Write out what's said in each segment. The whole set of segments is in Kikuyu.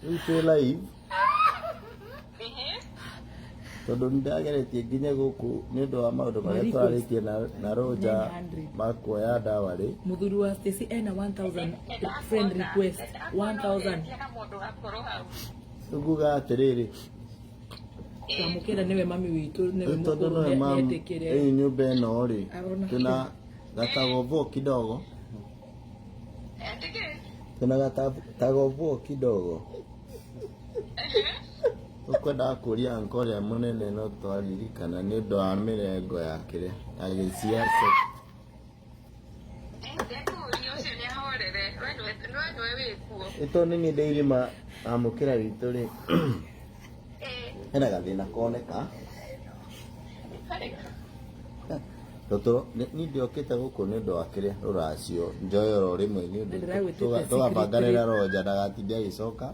Rĩu twĩ live tondũ nĩ ndageretie nginye gũkũ nĩ ũndũ wa maũndũ marĩa Request. twarĩtie na Roja 900. ma kuoya ndawa rĩ. Muthuri wa Stacy ena 1000 friend request 1000. Nguga atĩrĩrĩ, Twamũkĩra nĩwe mami witũ, nĩwe rĩu tondũ mũkũrũ, nĩwe mam nĩetĩkĩre. ĩĩ nyũmba ĩno rĩ, Arona twĩna gatagobo kidogo, twĩna gatagobo kidogo. Ũkwendaga kũria anko ũrĩa mũnene no twaririkana nĩ ũndũ wa mĩrengo ya kĩrĩa ya gĩciaca. Ĩ tondũ nĩ niĩ ndĩirima amũkĩra witũ rĩ, hena gathĩna koneka tondũ niĩ ndiokĩte gũkũ nĩ ũndũ wa kĩrĩa rũracio njoe oro rĩmwe nĩ ũndũ Ndĩragwĩtĩte tũgabanganĩra secretly. Roja ndagatinde agĩcoka.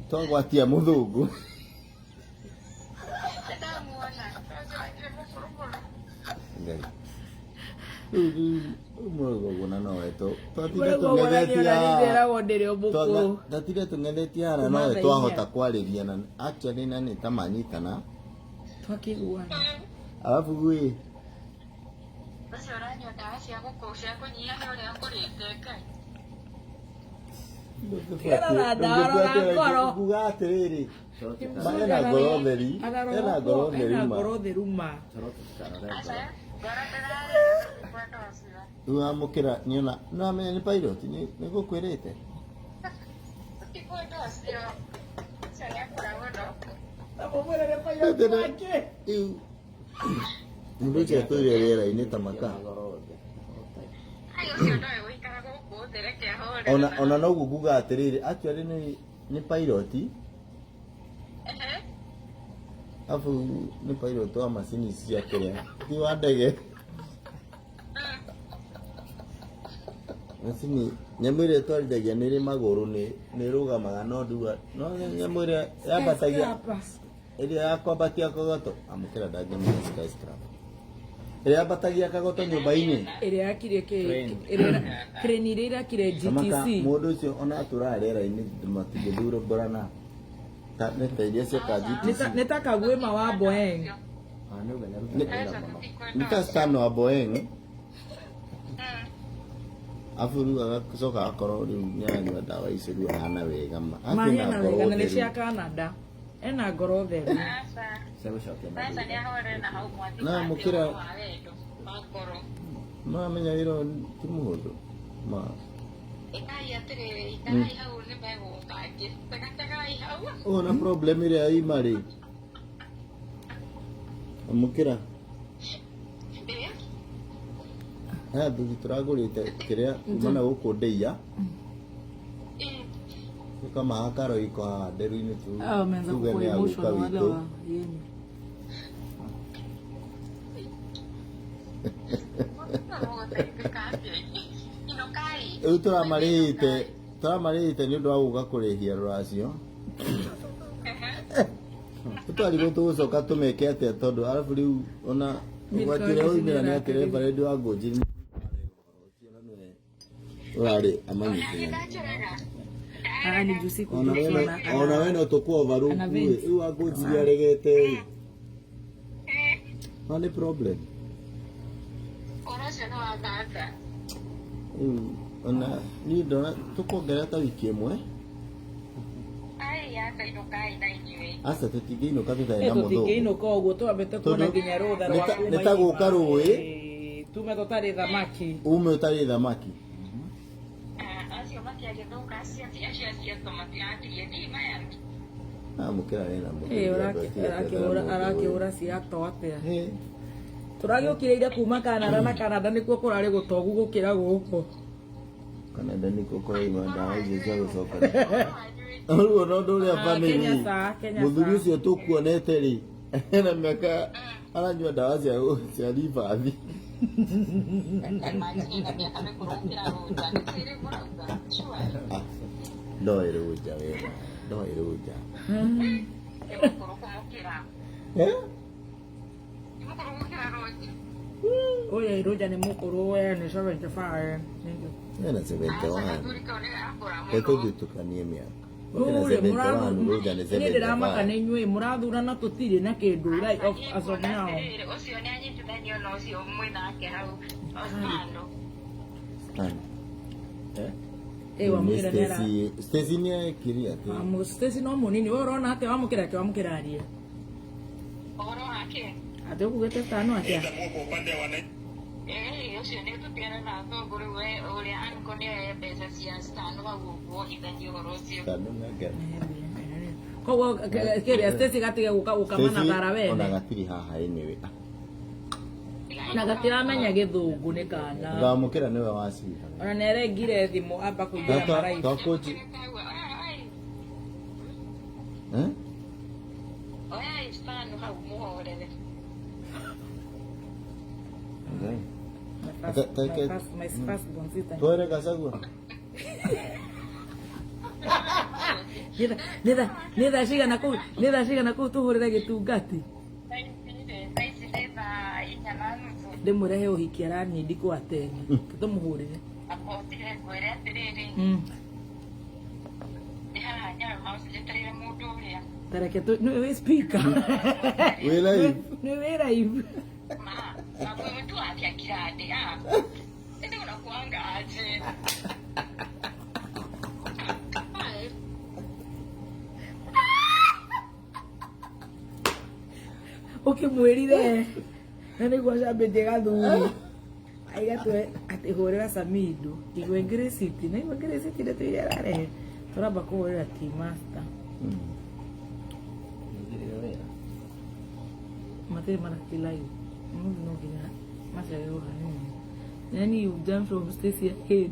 Twagwatia mũthũngũ. Ngai. Rĩu mũrũgũgũna nowe twatinda tũng'ethetie haha. Ndĩragwo ndĩrĩ o mũkũrũ. Twatinda tũng'ethetie haha na Kuma nowe thaa twahota inya. kwarĩria na actually na nĩ ta manyitana. Twakĩiguana. Alafu gwĩ Ũcio ũranyua ndawa cia cia kũnyihia ũrĩa akũrĩte Ngai. Tigana na ndawa, rora ngoro. Nguga atĩrĩrĩ, ma ena ngoro theri, ena ngoro theri Ena ma. ngoro theru ma. Aca, ngoro ndĩrarĩ kwenda ũcio. Rĩu amũkĩra nĩona nĩwamenya nĩ pilot nĩ gũkwĩrĩte. Ti kwenda ũcio. Ũcio nĩakũra mũno. Namũmwĩre nĩ pilot wake. Rĩu mũndũ ũcio atũire rĩera-inĩ ta maka. Ai, ũcio ndoĩ gũikara gũkũ thĩ, reke ahorere. Ona noguo nguga atĩrĩrĩ, actually nĩ pilot. Afu nĩ pilot wa macini cia kĩrĩa ti wa ndege. Macini nyamũ ĩrĩa ĩtwarithagia nĩ ĩrĩ magũrũ nĩ ĩrũgamaga no ndua no nyamũ ĩrĩa yambatagia Skyscraper. ĩrĩa ya kwambatia kagoto amũkĩra ndangĩmenya skyscraper ĩrĩa yambatagia kagoto nyũmba-inĩ. Ĩrĩa yakire ĩrĩa crane ĩrĩa irakire Kamaka GTC. mũndũ ũcio ona atũraga rĩera-inĩ matingĩthurũmbũrana ta nĩ ta iria ciaka GTC. Nĩ ta Kagwema wa Boeing. Nĩ ta Stan wa Boeing. Afu rĩu agacoka akorwo rĩu nĩaranyua ndawa icio rĩu ahana wega ma. Ma Akĩna hena ngoro wega na nĩ theru. cia Canada. Ena ngoro theru. Aca. Aca nĩahorere na hau mwathi Na wake mũkĩra- ũhoro wa wendo wa ngoro. Nĩwamenya wĩra ũyũ ti mũhũthũ ma. Ĩkai atĩrĩrĩ, ikarai hau nĩmegũka angĩ. Tegategai hau. Ũna problem ĩrĩa ima rĩ. Amũkĩra. Ĩ? He athuri tũragũrĩte kĩrĩa kuma na gũkũ ndĩia. Ĩ. Tũkamahaka roiko haha nderu-inĩ tu. Ah, wameanza tuge kuwa nĩ a guka emotional wale witũ. wa yenu. Mũgũteithĩka atĩa? Inũkai. Rĩu tũramarĩhĩte nĩ ũndũ wa gũka kũrĩhia rũracio. Tũtwarigwo tũgũcoka tũmeke atĩa tondũ arabu rĩu ona ũgwati ũrĩa waumĩra nĩ atĩ reverend wa Ngũnjiri ũrarĩ amanyitĩte. Ndacheraga. Ah, ni juu siku Ona we no- ona we no tũkũ overlook Ana ĩ. vents. Rĩu wa Ngũnjiri aregete ĩ. Ma nĩ problem. Ũhoro ũcio nĩ wa thata. Rĩu ona niĩ ndona tũkuongerera ta wiki ĩmwe. Ai, aca inũkai na inyuĩ. Aca tũtingĩinũka tũtarĩ na mũthũngũ. Tũtingĩinũka ũguo twambĩte kuona Tondũ nginya rũtha nĩ rwa ta- kuma nĩ ta gũka irima. rũĩ. Ĩĩ, tume tũtarĩ thamaki. Ume ũtarĩ thamaki. Ah, acio matiagĩthũka acio acio acio matiratigie ndii maya. Amũkĩra wĩna mũthuri Ĩĩ, andũ atige arakĩhũra kwethera arakĩhũra mũndũ ciato atĩa. ũyũ. Tũragĩũkire ira kuma Canada na Canada nĩkuo kũrarĩ gũtogu gũkĩra gũkũ. Canada nĩkuo kũraima ndawa icio cia gũcoka. Rĩu ona ũndũ ũrĩa Ah, funny Kenya rĩ, saa, Kenya mũthuri saa. ũcio tũkuonete rĩ, ena mĩaka aranyua ndawa cia ribathi. Imagine na mĩaka mĩkũrũ gũkĩra Rũnja. Nĩ kĩrĩ mũrauga? Sure. Ah, ndoĩ Rũnja we, ndoĩ Rũnja. Nĩ mũkũrũ kũmũkĩra. Eh? Nĩ mũkũrũ gũkĩra Rũnja. Oya Roja ni mukuru we ni 75. Ena 71. Tetũthutũkanie mĩaka. Ena 71 Roja nĩ Niĩ ndĩramaka 75. nĩ inyuĩ mũrathurana tũtirĩ na kĩndũ like of as of now. Ũcio nĩ anyitithanio na ũcio mwĩ nake hau Stano. Stan. Eh? Wamũkĩra nĩ ara Stacy nĩ ekire atĩ. Amu Stacy no mũnini we ũrona atĩa wamũkĩra ke wamũkĩra arie. Ũhoro wake? Atĩ ũkugĩte Stano atĩa? Ũcio nĩ tũtigane na thũngũ rĩu we ũrĩa anko nĩ oe mbeca cia Stano hau ũguo hithanie ũhoro ũcio. Stano nĩ Koguo kĩrĩa Stacy gatige gũka gũkama na thara ona wene. gatirĩ haha anyway. Na gatiramenya gĩthũngũ nĩ kana. Ngamũkĩra nĩwe wacira. Ona nĩ arengire thimũ amba kũingĩra maraibu. Twakochi. Eh? Oyai Stano hau mũhorere. Okay. My first, my first born sister. Twere Gachagua. Nĩ thaa cigana kũu nĩ thaa cigana kũu tũhũrĩre gĩtungati Thaa ici nĩ thaa 4:30. ndĩmwĩre he ũhiki aranindi kwa teni tũmũhũrĩre. Akotire ngwĩre atĩrĩrĩ nĩ haha Nyayo House njetereire mũndũ ũrĩa. Tareke nĩ wĩ speaker. Wĩ live. Nĩ wĩ live. Ma, mtu atĩa kirande ah. Ĩndĩ unakuanga aje? Ũkĩmwĩrire na nĩguo acambĩtie gathuri aigatwe atĩ hũrĩra Samido igwe ngĩrĩciti na igwe ngĩrĩciti ndeto iria ararehe tũramba kũhũrĩra tea master matirĩ marathiĩ live mũndũ no nginya macererwo hanini. Yani you jump from Stacy again.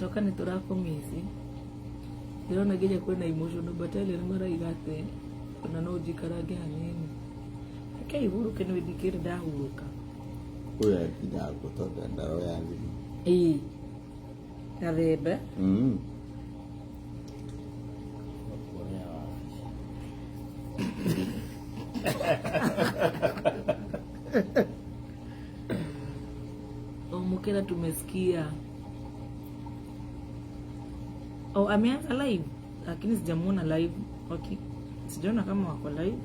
Coka nĩ tũrakũmisi ndĩrona nginya kwĩna emotional but ele nĩ maraiga atĩ ona no njikarange hanini reke ihurũke nĩ ndikĩrĩ ndahurũka. Ũyũ atindaga kũ tondũ ndaroya thimũ. Ĩĩ gathembe. Omukera tumesikia. Oh, ameanza live lakini sijamuona live. Okay. Sijaona kama wako live.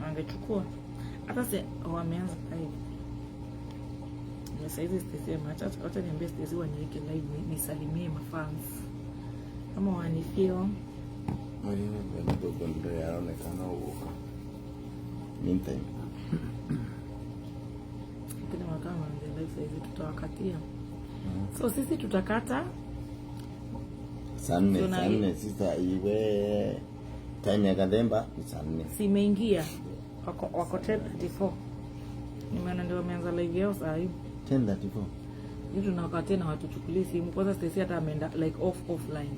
Angechukua. Hata si wameanza live. Na saizi Stacy ameacha, acha niambie Stacy waniweke live nisalimie mafans. Kama wanifeel. Mwingine mdogo ndio aonekana huko. Meantime. Lakini wakama wameanza live saizi tutawakatia. So sisi tutakata saa 4 sasa iwe time ya Gathemba ni saa 4. Simeingia. Wako 10:34. Nimeona ndio wameanza live yao saa hii. 10:34. Hiyo tunawakatia na watuchukulie simu. Kwanza Stacy hata ameenda like offline.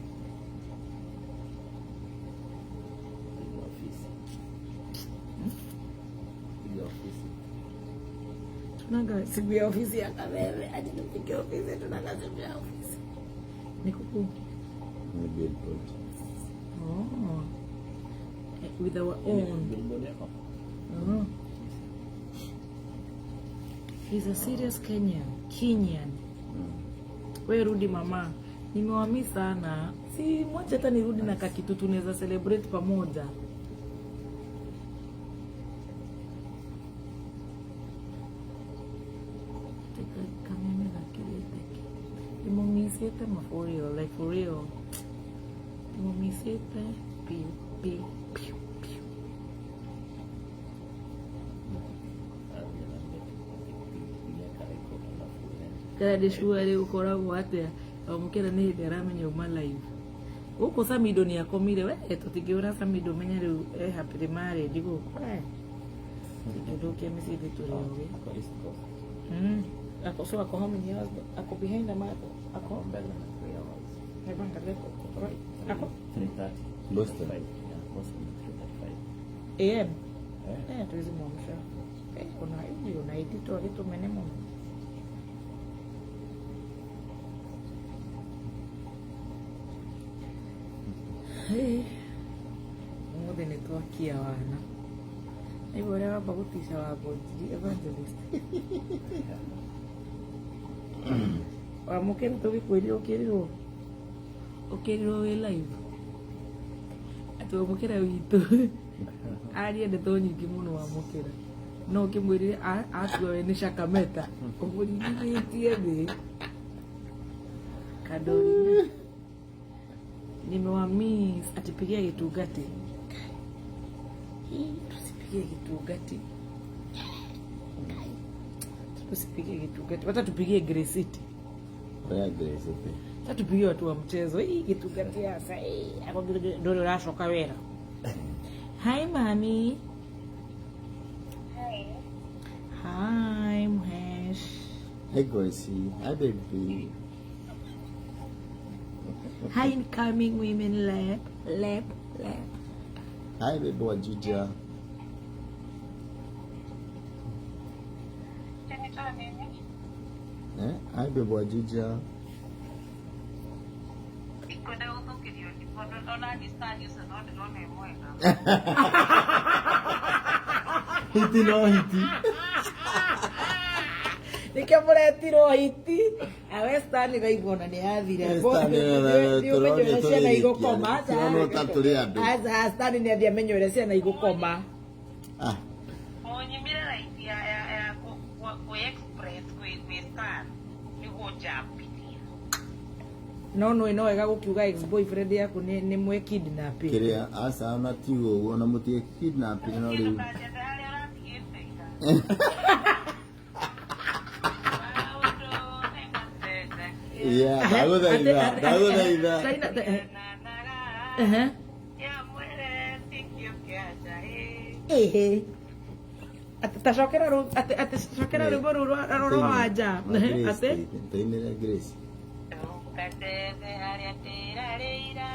Tunaga simu ya ofisi ya Kameme. Hadi tufike ofisi tunaga simu ya ofisi. Ni kuku. Ni billboard. Oh. With our own. Oh. He's a serious Kenyan. Kenyan. We rudi mama. Nimewami sana. Si mwache hata nirudi na kakitu tunaweza celebrate pamoja. Kameme gakirite. Ndimumisite ma for real, like for real. Ndimumisite piu piu piu piu. Kara ndĩcua rĩ ũkoragwo atĩa wamũkĩra nĩ hĩndĩ aramenya uma live gũkũ Samido nĩ akomire we tũtingĩũra Samido menya rĩu e happily married gũkũ tũtingĩthũkia mĩciĩ tũrĩ ogĩ. Ako so ako how many hours ako behind ama ako Mbele na 3 hours. Hebu angalia right ako 3:30. Boston. Yeah, Boston 3:35 AM. Eh tuwezi muamsha. Kuna hiyo na edit wakitumene muno. Hey. Umuthi nĩ twakira. Kũhikia wana. Aigua ũrĩa wamba gũtica Wambũnjiri evangelist. Wamũkĩra tũgĩkwĩrire ũkĩrirwo. Ũkĩrirwo wĩ live. Atĩ Wamũkĩra witũ. Arie ndeto nyingĩ mũno Wamũkĩra. No ũkĩmwĩrire atua we nĩ Shakameta. Ũmũringithĩtie thĩ. Kadori. Nimewamiss atipigia gĩtungati. Tusipigie gĩtungati. Tusipigie gĩtungati. Wacha tupigie Grey City. Oya Grace ite. Wacha tupigie watu wa mchezo. Hii gĩtungati hasa. Hapo ndio ũracoka wĩra. Hi mami. Hi. Hi Mhesh. Hey Gracie. Hi baby. Hi incoming women lab lab lab. Hi baby wa Juja. Kenitoa nini? Eh? Hi baby wa Juja. Ikwenda gũthũkĩrio ona ndistani ũcio no ndĩrona ĩ mwega. Hiti no hiti. Nikio mũretirwo hiti. Western ĩraigua ona nĩ yathire. Western Nĩ ũmenye ũrĩa ciana igũkoma. Tũrona ta tũrĩ andũ. Aca Stan nĩ athiĩ amenye ũrĩa ciana igũkoma. Ah, Mũnyimire right ya ya ya kwĩ express kwĩ kwĩ star nĩguo njambithia. No nĩ no wega gũkiuga ex boyfriend yaku nĩ mwe kidnap. kĩrĩa aca ona tigo ũguo ona mũtige kidnap no rĩu. Ndũkanjathe harĩa ũratigĩte ira. Maũndũ nĩ macenjagia. Yeah, ndagũthaitha, ndagũthaitha. Nanaga. Ehe. Ya mwere tikio kĩa njahĩ. Ehe. Atĩ tacokera rũ atĩ atĩ cokera rwĩmbo rũu rwa wanja. Ehe, atĩ Tainĩra Grace. Ndũkanjethe harĩa ndĩrarĩira.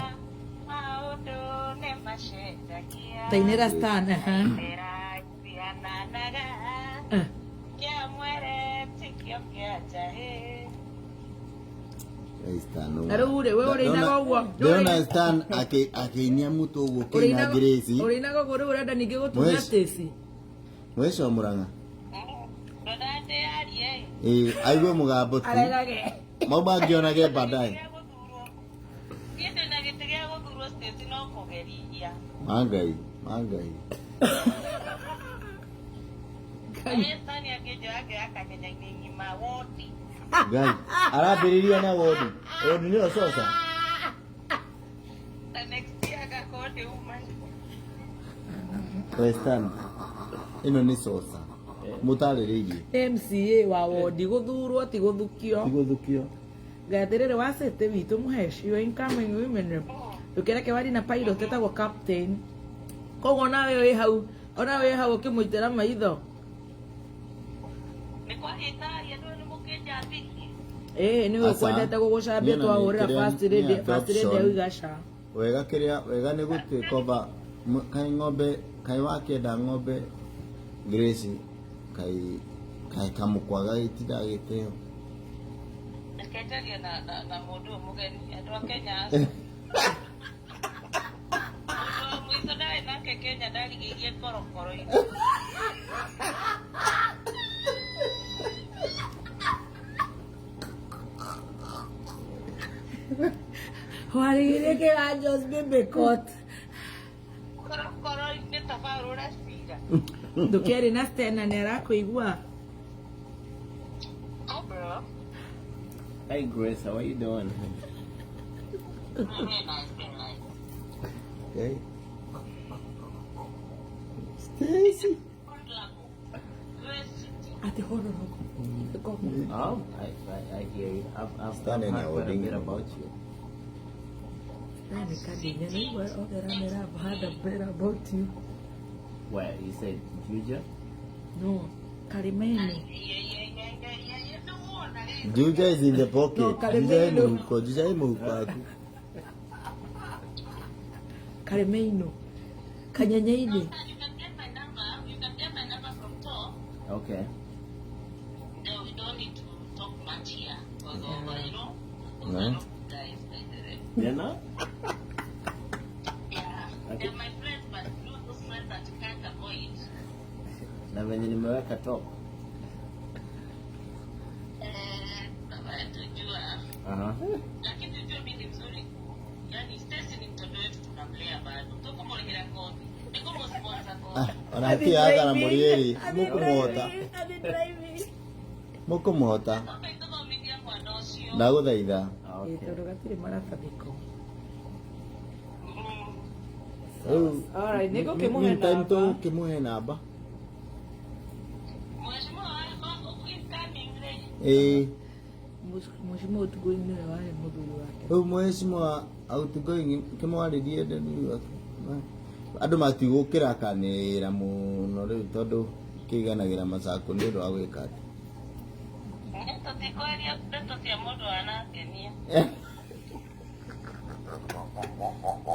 Maũndũ nĩ macenjagia. tainĩra Stan. Ehe. Ndĩraciananaga. Eh. Kĩa mwere tikio kĩa njahĩ. Stan. Na rĩu rĩ, we ũrĩinaga ũguo? Ndĩrona Stan akĩinia mũtũ ũguo kĩina Grace. Ũrĩinaga ũguo rĩu ũrenda ningĩ gũtunya Mwesh. Stacy. Mweco Murang'a. Ndona ndĩyarie. Ĩĩ, aigue mũgambo tu. Aregage. Mau mangĩonage baadaye. Niĩ ndĩna gĩtĩ gĩa gũthurwo Stacy no kũgeria. Mangai, mangai. Western angĩnjoya ngĩoya kanyenya-inĩ ng'ima wodi. Ngai, arambĩrĩria na wodi. Wodi nĩyo coca. Na next year agakorwo ndĩ woman. Western. Ĩno nĩ coca. Mũtarĩrĩirie. MCA wa wodi gũthurwo ti gũthukio. Ti gũthukio. Ngatirĩrĩ wa city witũ Mũheshi wa incoming women rep. Ndũkereke wari na pilot etagwo captain. Koguo nawe wĩ hau, ona wĩ hau ũkĩmũitĩra maitho. Nĩ kwagĩtaria andũ nĩ mũkĩnjambirie. Ĩĩ nĩ Aca. ũkwendete gũgũcambia Niĩ na twahũrĩra nĩ first kĩrĩa- lady nĩ first lady adoption. auga ca. Wega kĩrĩa wega nĩ gũtĩkova kaĩ ng'ombe kaĩ wakĩenda ng'ombe Grace kaĩ kaĩ kamũkwa gagĩtinda gĩteo. Reke njarie na na na mũndũ ũyũ mũgeni andũ a Kenya acio. Mũndũ wa mũico ndarĩ nake Kenya ndarigĩirie korokoro-inĩ. Warigĩirie kĩganjo baby court. Korokoro-inĩ ta barũra cira. Ndũkĩarĩ na Stena nĩ arakũigua. Oh bro. Hey Grace, how are you doing? Very nice, very nice. Okay. Stacy. Good luck. Grace City. Atĩ hororoko. Oh, I hear you. I've Standing heard quite a there, bit about you. Nani kadinya nĩ othe ramera I've heard a bit about you. Where you said Juja? No, Karimeno. Yeah, yeah, yeah, yeah, yeah, yeah. No wona rĩu. Juja is in the pocket. No, Juja Karimeno. ĩ mũhuko, Juja ĩ mũhuko waku. Karimeno. Kanyenyeini. You can get my number. You can get my number from top. Okay. No, we don't need to talk much here. Because of, you know, those No. are not guys, by the way. They're not? Yeah. Okay. They're my friends, but you know, those friends Na venye nimeweka top. Eh, baba tujua. Aha. Lakini tujue mimi ni mzuri. Yaani Stacy ni mtoto wetu tunamlea bado. Tukumulihira kothi. Nikumu-sponsor kothi. Ah, ona hatirĩ hathara mũrĩ erĩ mũkũmũhota mũkũmũhota Okay, tũthomithie mwana ũcio. Ndagũthaitha. Okay. Tondũ gatirĩ maratathiko. Rĩu Alright, nĩngũkĩmũhe meantime namba. Tũkĩmũhe namba. Mheshimiwa incoming rĩ. Ĩĩ. Mheshimiwa outgoing nĩwe warĩ mũthuri wake. Rĩu mheshimiwa outgoing kĩmwarĩrie andũ matigũkĩrakanĩra mũno rĩu tondũ kĩiganagĩra macakũ nĩ ũndũ wa gwĩka atĩ. Tũtikwaria ndeto cia mũndũ anangenia.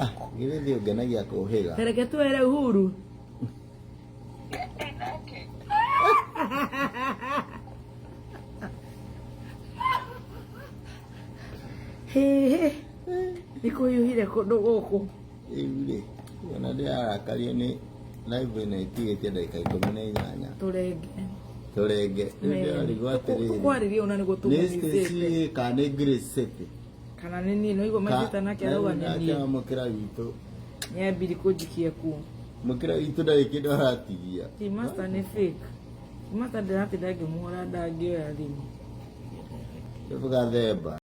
Ah, githĩ thiĩ ũngenagia kũhĩga. Tareke twere Uhuru. Nake. Hĩhĩ. Nĩ kũhiũhire kũndũ gũkũ. Rĩu rĩ, ona ndĩrarakario nĩ live ĩno ĩtigĩtie ndagĩka 18. Tũrenge. Tũrenge. Rĩu ndĩrarigwo atĩrĩrĩ. Tũkwarĩria ona nĩguo Nĩ tũmũmithĩte. Stacy kana nĩ Grace City? Kana nĩ niĩ no igua maitĩta nake arauga nĩ niĩ. Nake mũkĩra witũ. Nĩambiri kũnjikia kuo. Mũkĩra witũ ndarĩ kĩndũ aratigia. Ti master nĩ fake. Master ndĩratinda ngĩmũhũra ndangĩoya thimũ. Rĩu gathemba.